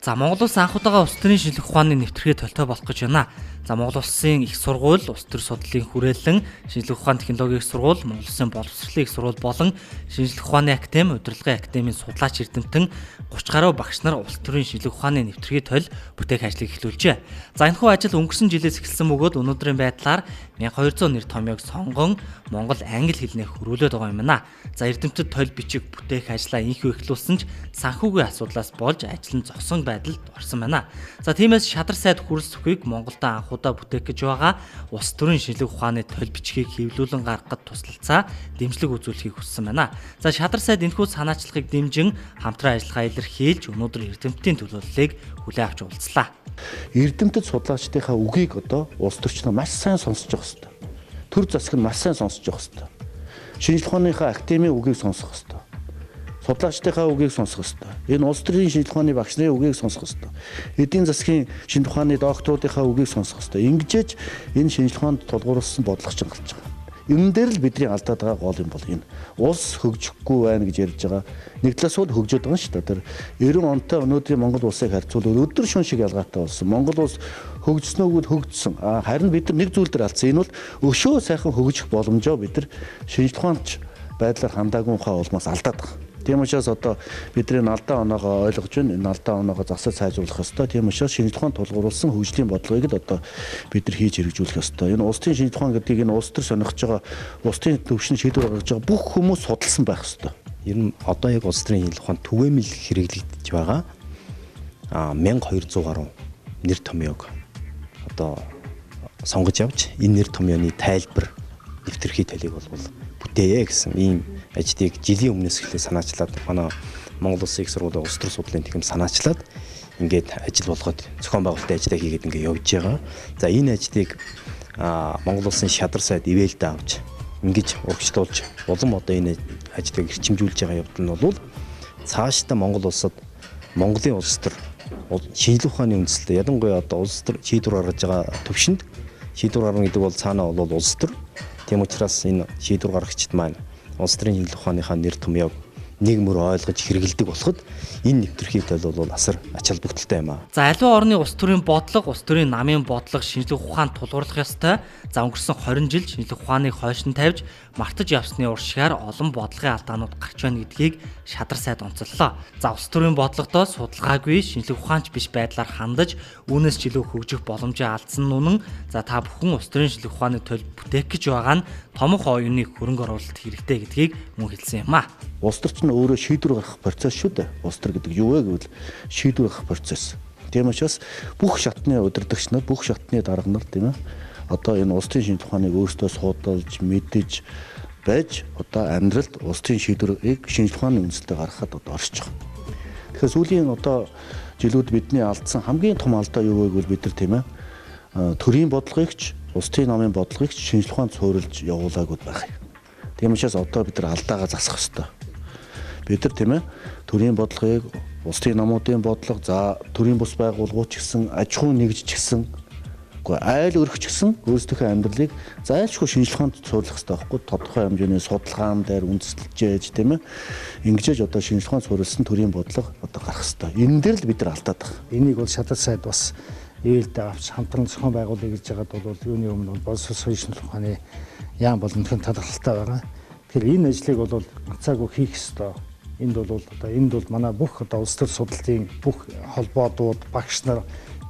За, Монгол улс анх удаага улс төрийн шинжлэх ухааны нэвтрүүлгээ толтой болох гэж байна. За, Монгол улсын их сургууль, улс төр судлалын хүрээлэн, шинжлэх ухааны технологийн их сургууль, Монгол улсын боловсролын их сургууль болон шинжлэх ухааны академи, удирдлагын академийн судлаач эрдэмтэн 30 гаруй багш нар улс төрийн шинжлэх ухааны нэвтрүүлгийн толь бүтээх ажлыг эхлүүлжээ. За, энэхүү ажил өнгөрсөн жилээс эхэлсэн бөгөөд өнөөдрийн байдлаар 1200 нэр томьёог сонгон монгол, англи хэлнээр хөрвүүлээд байгаа юм байна. За, эрдэмтэд толь бичиг бүтээх ажлаа инхүү эхлүүлсэн ч санхүүгийн асуудлаас болж ажил нь зогсон байдалд орсон байна. За, тиймээс шадар сайд хүрэл сүхийг Монголд анх удаа бүтээх гэж байгаа улс төрийн шинжлэх ухааны толь бичгийг хэвлүүлэн гаргахад туслалцаа дэмжлэг үзүүлэхийг хүссэн байна. За, шадар сайд энэхүү санаачлагыг дэмжин хамтран ажиллагаа илэрхийлж өнөөдөр эрдэмтдийн төлөөллийг хүлээн авч уулзлаа. Эрдэмтэд судлаачдынхаа үгийг одоо улс төрчнөө маш сайн сонсож явах хэрэгтэй. Төр засаг нь маш сайн сонсож явах хэрэгтэй. Шинжлэх ухааныхаа академийн үгийг сонсох хэрэгтэй. Судлаачдынхаа үгийг сонсох хэрэгтэй. Энэ улс төрийн шинжлэх ухааны багш нарын үгийг сонсох хэрэгтэй. Эдийн засгийн шинжлэх ухааны докторуудынхаа үгийг сонсох хэрэгтэй. Ингэжээж энэ шинжлэх ухаанд тулгуурласан бодлого чинь гарч байгаа. Энэ дээр л бидний алдаад байгаа гол юм бол энэ улс хөгжихгүй байна гэж ярьж байгаа. Нэг талаас бол хөгжөөд байгаа шүү дээ. Тэр 90 онтой өнөөдрийн Монгол улсыг харьцуулбал өдөр шөнө шиг ялгаатай болсон. Монгол улс хөгжснөө үгүй хөгжсөн. Харин бид нар нэг зүйл дээр алдсан. Энэ бол өшөө сайхан хөгжих боломжоо бид нар шинжлэх ухаанч байдлаар хандаагүй хаа улмаас алдаад байгаа. Тийм учраас одоо бидний алдаа оноогоо ойлгож байна. Энэ алдаа оноогоо засаж сайжруулах ёстой. Тийм учраас шинжлэх ухаанд тулгуурласан хөгжлийн бодлогыг л одоо бид нар хийж хэрэгжүүлэх ёстой. Энэ улсын шинжлэх ухаан гэдгийг энэ улс төр сонирхож байгаа, улсын төвшин шийдвэр гаргаж байгаа бүх хүмүүс судалсан байх ёстой. Ер нь одоо яг улс төрийн шинжлэх ухаанд түгээмэл хэрэглэгдэж байгаа 1200 гаруй нэр томьёог одоо сонгож авч энэ нэр томьёоны тайлбар нэвтрүүлгийн толийг бол бүтээе гэсэн ийм ажлыг жилийн өмнөөс эхлээ санаачлаад манай Монгол Улсын их сургуулийн улс төр судлалын төхөм санаачлаад ингээд ажил болгоод зохион байгуулалтын ажлаа хийгээд ингээд явж байгаа. За, энэ ажлыг Монгол Улсын шадар сайд ивэлдэ авч ингэж урагшлуулж улам одоо энэ ажлыг эрчимжүүлж байгаа явдал нь бол цаашдаа Монгол улсад Монголын улс төр шинжлэх ухааны үндслээ ялангуяа одоо улс төр шийдвэр гаргаж байгаа төвшөнд шийдвэр гаргана гэдэг бол цаанаа бол улс төр. Тийм учраас энэ шийдвэр гаргагчид маань улс төрийн шинжлэх ухааныхаа нэр томьёог нэг мөр ойлгож хэрэгэлдэг болоход энэ нэвтрүүлгийн толь бол асар ач холбогдолтой юм аа. За, аливаа орны улс төрийн бодлого, улс төрийн намын бодлого шинжлэх ухаанд тулгуурлах ёстой. За, өнгөрсөн 20 жил шинжлэх ухааныг хойш нь тавьж мартаж явсны уршигаар олон бодлогын алдаанууд гарч байна гэдгийг шадар сайд онцоллоо. За, улс төрийн бодлогодоо судалгаагүй шинжлэх ухаанч биш байдлаар хандаж үүнээс ч илүү хөгжих боломжоо алдсан нь үнэн. За, та бүхэн улс төрийн шинжлэх ухааны толь бүтээх гэж байгаа нь томох оюуны хөрөнгө оруулалт хэрэгтэй гэдгийг мөн хэлсэн юм аа. Улс төр чинь өөрөө шийдвэр гаргах процесс шүү дээ. Улс төр гэдэг юу вэ гэвэл шийдвэр гаргах процесс. Тийм учраас бүх шатны удирдагч нар, бүх шатны дарга нар тийм ээ. Одоо энэ улс төрийн шинжлэх ухааныг өөрсдөө судалж, мэдэж байж одоо амьдралд улс төрийн шийдвэрийг шинжлэх ухааны үндсэлтэй гаргахад одоо оршиж байгаа. Тэгэхээр сүүлийн одоо жилүүд бидний алдсан хамгийн том алдаа юу вэ гэвэл бид нар тийм ээ төрийн бодлогыг ч улс төрийн намын бодлогыг ч шинжлэх ухаанд суурилж явуулаагүй байх юм. Тийм учраас одоо бид нар алдаагаа засах ёстой. Бид нар тийм ээ төрийн бодлогыг, улс төрийн намуудын бодлого, за төрийн бус байгууллагууд ч гэсэн, аж ахуйн нэгж ч гэсэн, үгүй айл өрх ч гэсэн өөрсдийнхөө амьдралыг зайлшгүй шинжлэх ухаанд суурлах хэрэгтэй байхгүй, тодорхой хэмжээний судалгаан дээр үндэслэж ээж тийм ээ ингэжээж одоо шинжлэх ухаанд суурилсан төрийн бодлого одоо гарах хэрэгтэй. Энэ дээр л бид нар алдаад байгаа. Энийг бол шадар сайд бас ивэлдэ авч хамтран зохион байгуулъя гэж байгаад бол юуны өмнө боловсрол соёл шинжлэх ухааны яам болон талархалтай байгаа. Тэгэхээр энэ ажлыг бол ганцаагүй хийх ёстой. Энд бол одоо энд бол манай бүх одоо улс төр судлалын бүх холбоодууд, багш нар,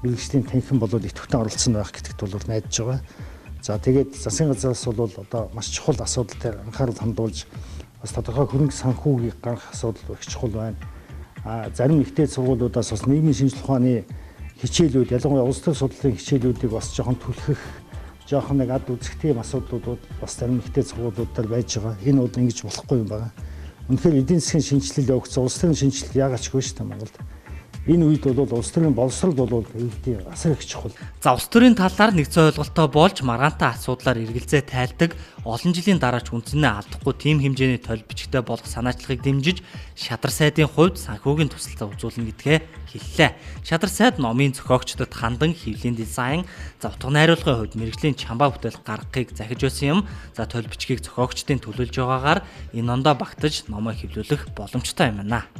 мэргэжлийн танхим бол идэвхтэй оролцсон байх гэдэгт бол найдаж байгаа. За, тэгээд засгийн газраас бол одоо маш чухал асуудал дээр анхаарал хандуулж бас тодорхой хөрөнгө санхүүгийг гаргах асуудал их чухал байна. Зарим ихтэй сургуулиудаас бас нийгмийн шинжлэх ухааны хичээлүүд, ялангуяа улс төр судлалын хичээлүүдийг бас жоохон түлхэх, жоохон нэг ад үзэх тийм асуудлууд бас зарим ихтэй сургуулиудаар байж байгаа. Энэ бол ингэж болохгүй юм байна. Үнэхээр эдийн засгийн шинэчлэл явагдсан, улс төрийн шинэчлэл яагаад ч үгүй шүү дээ Монголд. Энэ үед бол улс төрийн боловсрол бол эвдийн асар их чухал. За, улс төрийн талаар нэгдсэн ойлголтоо болж маргаантай асуудлаар эргэлзээ тайлдаг олон жилийн дараа ч үндсэнээ алдахгүй тийм хэмжээний толь бичгтэй болох санаачлагыг дэмжиж шадар сайдын хувьд санхүүгийн тусалцаа үзүүлнэ гэдгээ хэллээ. Шадар сайд номын зохиогчдод хандан хэвлийн дизайн, за утга найруулгын хувьд мэргэжлийн чамбаа бүтээл гаргахыг захиж байсан юм. За, толь бичгийг зохиогчдын төлөөлж байгаагаар энэ ондоо багтаж номоо хэвлүүлэх боломжтой юм байна.